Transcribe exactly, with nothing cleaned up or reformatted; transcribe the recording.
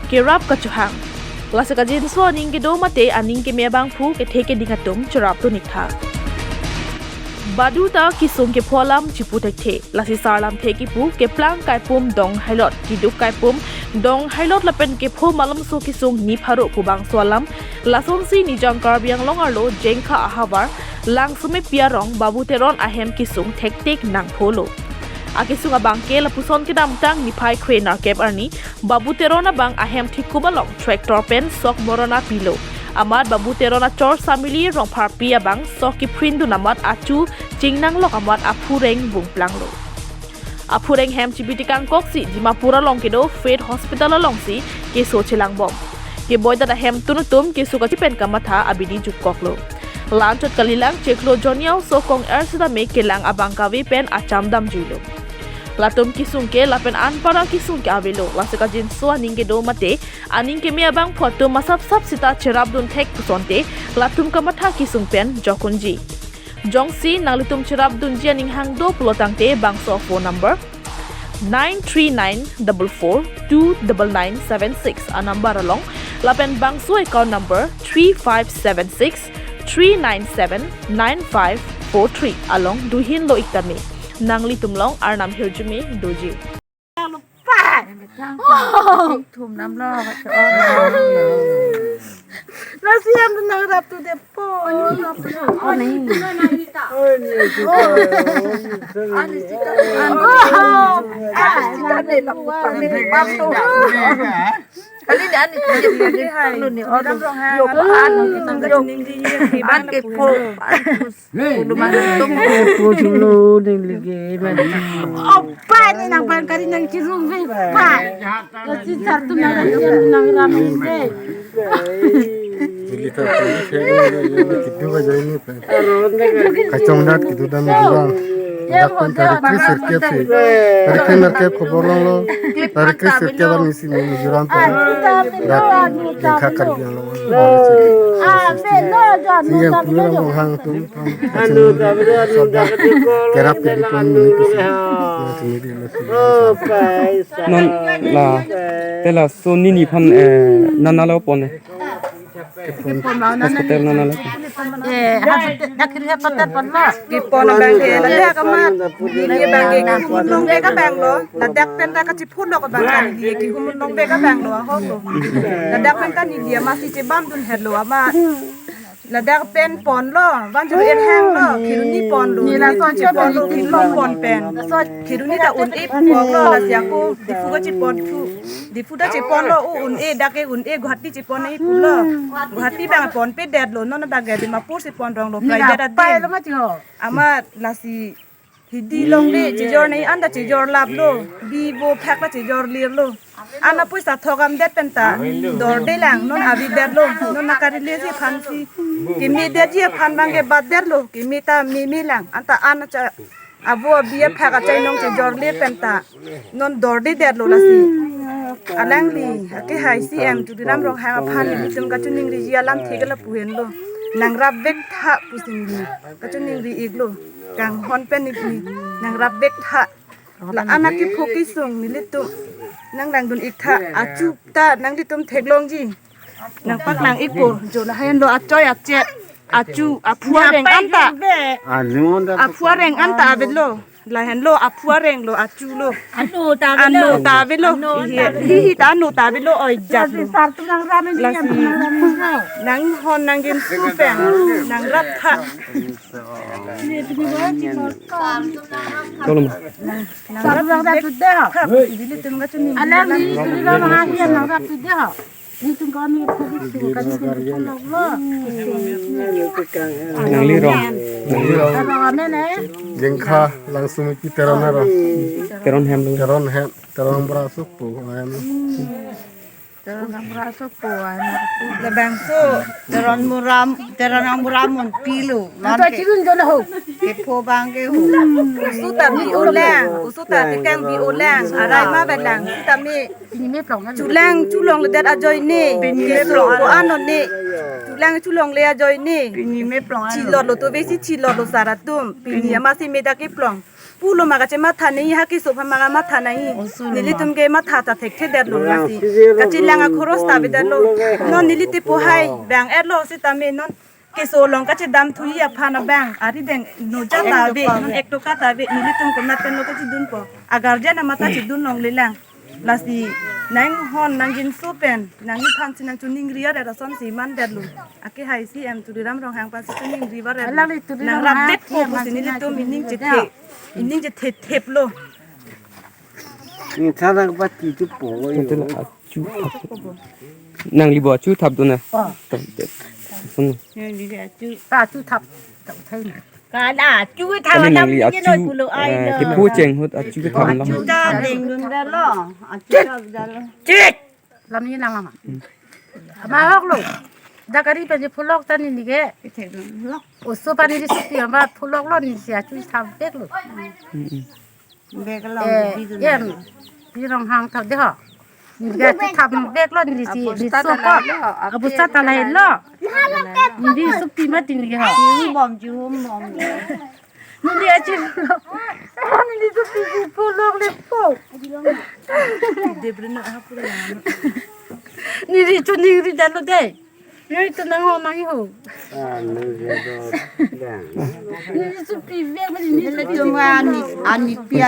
kerap kachohang. Lasi kajinso aning kedo mate aning keme abangphu kethe keding atum cherapdun iktha. Baduta kesung kepho alam chipu thekthe. Lasi sarlamthe kipu keplang kaipum dong hailot, kiduk kaipum dong hailot lapen kepho malomso kesung ni pharo pu bangso alam. Lasonsi Nijang Karbi Anglong arlo Jengkha ahavar Langsumepi arong Babu Teron ahem kesung thektik nangpholo. Akesung abangke lapuson kedamtang niphai kre nerkep arni Babu Teron abang ahem thikum along tractor pen sok morona pilo. Amat Babu Teron achor Samili Rongpharpi abang sok kiphrindun amat achu chingnanglok amat aphureng vungplanglo. Aphureng hem chibi tekangkoksi Dimapur along kedo Faith Hospital alongsi keso chelangbom. Keboidat ahemtun atum keso kachipen kamatha abidi jukkoklo. La-anchot kalilang chiklo joniau sokong er sitame kelang abang kave pen acham damjuilo. Latum kesung ke lapen anpara kesung ke avelo, lasi kajinso aning kedo mate aning keme abangphu atum masapsap sita cherapdun thek pusonte latum kamatha kesung pen jok unji. Jongsi nanglitum cherapdunji aning hang do pulotangte bangso phone number nine three nine double four two double nine seven six anumber along lapen bangso account number three five seven six three nine seven nine five four three along duhin lo iktame. Nanglitum along Arnam hirjume doji. Thum namlo. Lasi hem nangrap tu de po. Kali dan itu dia dia perlu ni orang. An ke po. Kudu mana tum. Kudu lo ding lagi. Opa ni nang bang kari nang cirung ve pa. Lasi sartu nang nang rami ve. Bili ta pun saya ini kita baca ini pa. Kachongdat kita dan orang. Dak pun tarik ke sirkep si. Tarik ke nerkep khobor longlo. Tarik ke sirkep kami sini Mizoram pa. Dak Jengkha Karbi Anglong. Siyang pura monghang tum. Anu, tapi anu, dak kerap ke dipon ni kusi. Anu, sini di lo sini. Non la tela so nini phan, eh, nanalo pon eh. Hospital nanalo. Eh, hospital, dak kiri hospital pon lo. Kepon abang ke, ladak amat. Nini abang ke, kehum longle ke abang lo. Ladak pen ta kachiphun lo ke abang ke, nini kehum longle ke abang lo, ahok lo. Ladak pen ta nini amatsi chebamdun het lo amat. Ladak pen pon lo, van churu en hang lo, Kheroni pon lo, Nini la nini chepon lo, Kheroni pon pen. Kheroni ta un-e pon lo, lasi ako Diphu kachepon thu. Diphu ta chepon lo, o un-e, dak ke un-e, Guwahati chepon-e pulo. Guwahati abang ponpedet lo, non abang ke Dimapur si pon rong lo, Nini private apai lo adin. Mati ho. Amat lasi Hidi longle chejor nei anta chejor laplo, bi bo phak la chejor lirlo. Ana poisa thok amdet pen ta dorde lang, non avedetlo, non akari lesi aphansi. Kemedetji aphan abang ke batdetlo, keme ta meme lang, anta ana cha abo abi aphak achainong chejor lir pen ta non dordedetlo lasi. Alangli akehai C M Tuliram Ronghang aphan nelitum kachiningriji alamthe ke lapu henlo. Nangrap vek tha pusi neli kachiningri iklo. Kanghon pen neli nangrap vek tha. La-an akepho kesung nelitum nanglangdun ik tha. Achu ta nanglitum theklongji. Nangpaklang ikpo. Jo lahenlo achoi achet. Achu aphu areng anta. Anu anda Aphu areng anta avedetlo. Lahenlo aphu areng lo achu lo. Anu ta Anu avedetlo. Ta avedetlo. Anu Ihe, anta. Hihi ta anu ta avedetlo oi jat lo. Lasi nanghon nangginsu pen nangrap tha. Tolong. Nangrap tha. Alang ni kiri lo maha hian nangrap tu de ho. Ni tung kami kiri tu kami kiri tu lo lo. Nangli rong. Nangli rong. Aro ame ne. Jengkha Langsumepi Teron aro. Teron hem lo. Teron hem. Teron bra suk pu hem. Teron bra suk pu hem. Labangso Teron Muram, Teron Muram mon pilo. Anta chirun jona ho. Kepho abang ke ho. Usu ta bi olang, usu ta tekang bi olang. Arai ma belang, usu ta me. Pini me plong. Chulang chulongledet ajoine. Pini me keso plong. Ko ano ne. Chulang chulongle ajoine. Pini me plong ano. Chilotlo to besi chilotlo sar atum. Pini Pini. Amatsi me dak keplong. Pulo ma kachematha nangji, ha keso aphan ma kamatha nangji. Oso lo ma. Nelitum ke matha ta thekthe detlo lasi. Kachelang akhoros ta avedetlo. Non neli tepo hai bang-etlo sitame non keso along kachedam thuji aphan abang. Ari deng noja ta ave, non ek toka ta ave. Nelitum konat penlo kachedunpo. A guardian amat ta chedun longlelang. Lasi nanghon nangjinso pen nangliphan si nangchiningri aret asonsi mandetlo. Akehai C M Tuliram Ronghang aphan si chiningri aret. Alangli Tuliram Nangrap Ronghang detpo pusi nelitum ining chethe. Ining chethe theplo. Ni thadak pati tu po yo. Itulah achu thap. Nanglibo achu thap dona. Oh. Thap, thap. Hmm. Ni achu. Ta achu thap. Thap thai na. Kala achu thap. Kali alam nangli ni achu, noi pulo ai eh, lo. Kepu cheng ahut achu thap lo. Achu ta dengdun detlo. Achu thap detlo. Chit. Lam ni nang lama. Ama hok lo. Dak ari pen je pulok ta neli ke. Oso pani di supi ama pulok lo neli si achu thap bek lo. Hmm, hmm. Bek lo, eh, bidun em, lo. Di Ronghang thap de ho. Neli ke achu thap bek lo neli si, neli so ko. Abusta ta lahai lo. Neli supi mati neli ke ho. Jum bom, jum bom. Neli achu lo. Neli supi si pulok lepo. Debrina apur na. Neli chiningri detlo de. Neli tu nang ho nang ho. Ah, neli do dang. Neli supi bek mati neli. Neli supi cuma ani, ani pia